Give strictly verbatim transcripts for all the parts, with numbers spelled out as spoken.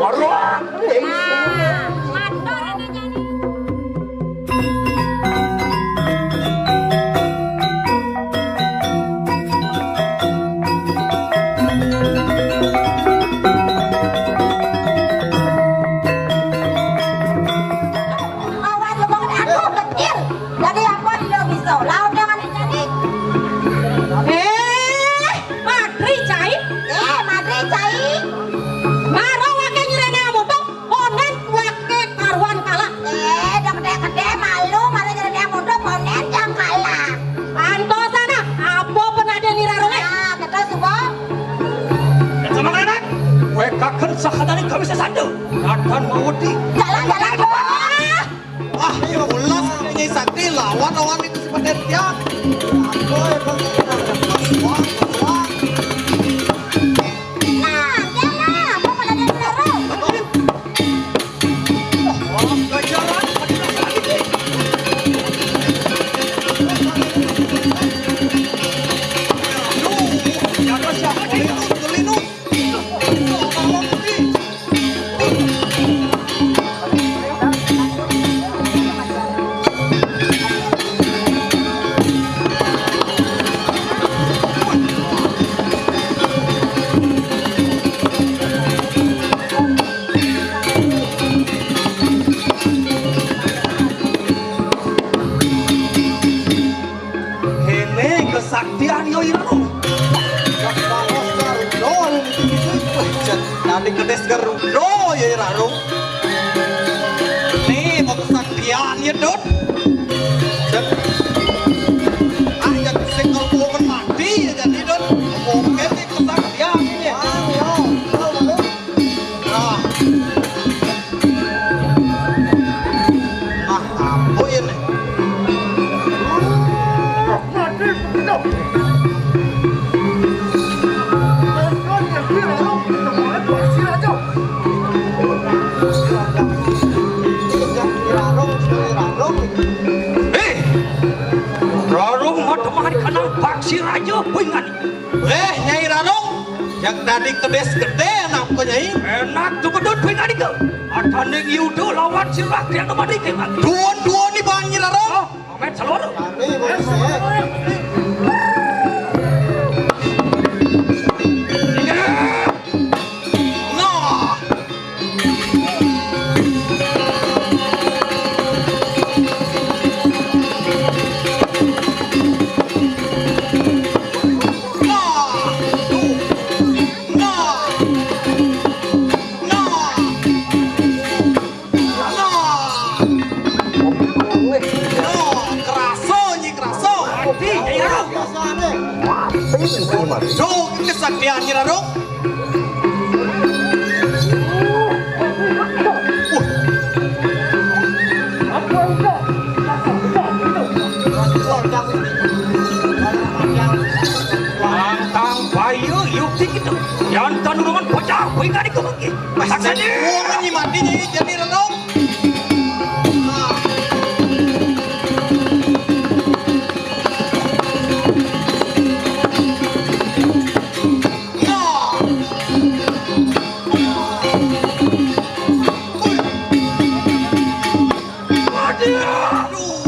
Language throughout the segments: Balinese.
Orang. Nah, mandor anak jani. Awan lu bangun, aduh, kecil. Jadi apa dia bisa? Lawan dengan ini. Eh, madri cai. Eh, madri cai. Maro wake nyirene amutuk, onen wake karuan kalah. Eh, dek dek gede malu, malu nyirene amutuk, onen yang kalah. Anto sana, apa pernah ada nirarunge? Ah, betul, subo. Sama anak, wekaken sakadane kami sesando. Natan mawedi. Jalan, jalan, jalan. Ah, iya, ulas Nyai Sakti lawan, lawan itu si Pendetian. Aku emang wah, wah. Nah, dia lah, apa pada dia terus? Wah, ganjaran, pada lagi. Aduh, siapa siapa nih? Gelinung, gelinung. Kene kesaktian yo iraro. Wah, jan tadi kedes Garuda yo iraro. Nih, mau kesaktian ya, Dut. Jan. Ah, ya, sing kalau bohongan mati ya jadi, Dut. Oke, nih kesaktian ini. Ah, ya. Ah. Ah, apa ini? Eh, Rarung mah temari kenal Paksi Raja, kuwi ngani. Eh, Nyai Rarung, yang tadi kedes gede anak ko, Nyai. Enak tuh bedut kuwi ngani ke. Atane Yuda lawan sirah kriya mati ke ngani. Duon-duon ni ban Nyai Rarung. Oh, mamet seluruh. Kami boleh sih. Nah. Nah. Nah. Nah, keraso, Nyi, keraso. Mati, Nyi Rarung. Mati, mati. Duh, kesaktian, Nyi Rarung. Tang, tang, bayu, yukti gitu. Yang tanurungan bocah, bingkari kemengki. Saksani. Wong ni mati ni jadi renung. Aduh.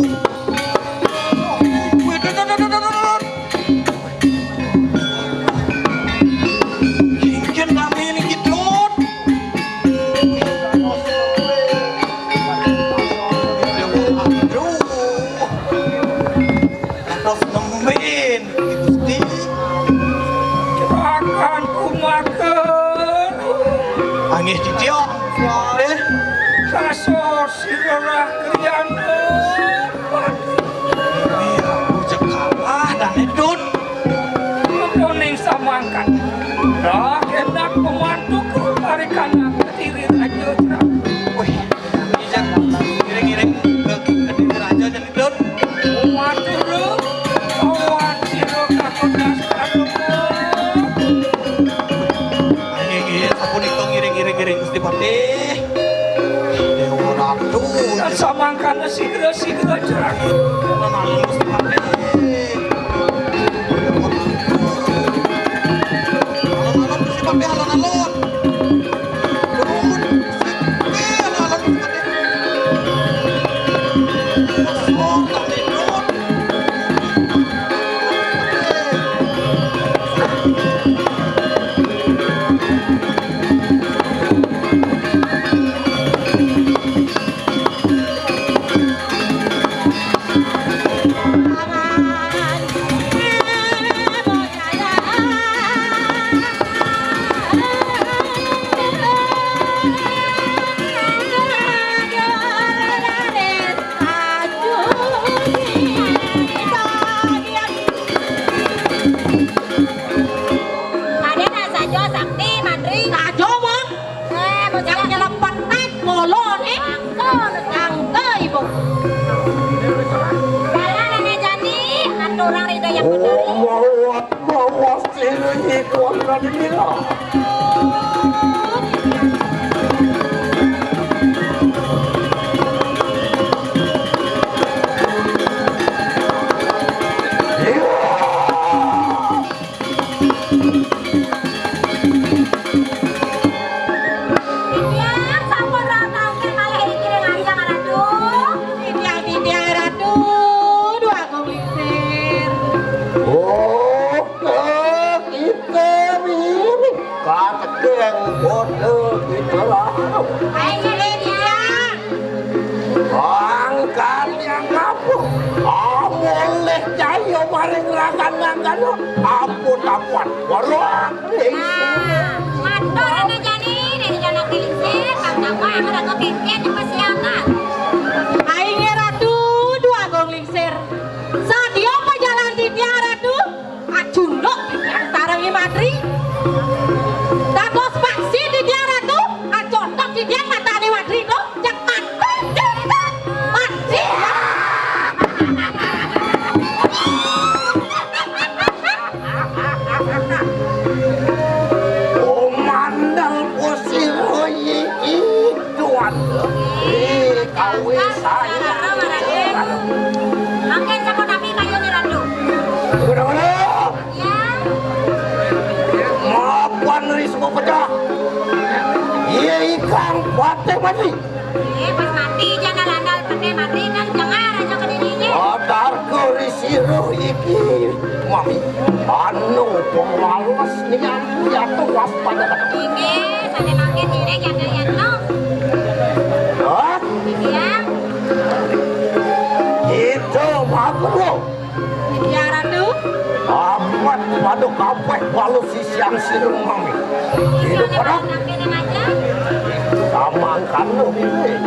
Wih, dot, dot, dot. Kingkin rame ini, Kidot. Aduh. Atos nembin, Gusti. Akan kumakan. Angih titiang. Eh. Kasos sirah kriana. Iya, bujak kalah dan edun. Kuning samangkat. Dah enak pembantu ku tarikan aku diri raja cerah. Wih, ijak ngiring-ngiring ke, ke diri raja dan edun. Umat dulu, awan siro kakodas kalupa. Ayo, iya, sapunika ngiring-ngiring-ngiring Gusti Patih. Dewa Ratu. Samangkana sigra-sigra, Juragan. Alon-alon, Gusti Patih. Alon-alon, Gusti Patih, alon-alon. Turun. Ridho yang benar. Oh, mawat, mawat, ini kuat tadi dia. Titiang sampun rauh tangkil malih ring Ratu. Titiang, titiang Ratu, Dwagung Lingsir. Oh, kita ini kategeng bodoh kita lah. Ayo, titiang. Angkat yang apa? Ah, boleh cahaya maring rakan-rakan. Apa tapuan? Warung. Nah, matur anu jani, Dene Jono Lingsir, pang tapa anu ratu kénkén nyembesiakan. Aing Ratu Dwagung Lingsir. Sadia pajalan titiang Ratu, acunduk titiang sareng I Madri. Dados paksi titiang Ratu, acontok titiang matané Madri to. Cek mati, cek mati. Umandel kusir hoyi iduan. Ih, kawisayan. Mangkin sapunapi kayuné Ratu? Udah, udah. Ya. Mapan ris pecah. Iya ikang patih mati. Eh, pas mati, jangan andal pakai mati, kan jangan aja ke dirinya. Atar ke risiro iki, mami. Anu, penglawas nian, ya tuh waspada. Ini, sampai makin diri, jangan ya tuh. Hah? Iya. Itu, bagus loh. Ya, Ratu. Amat pada kabeh balu sisian sirung mami. Hidup pada. Samangkan lo ini.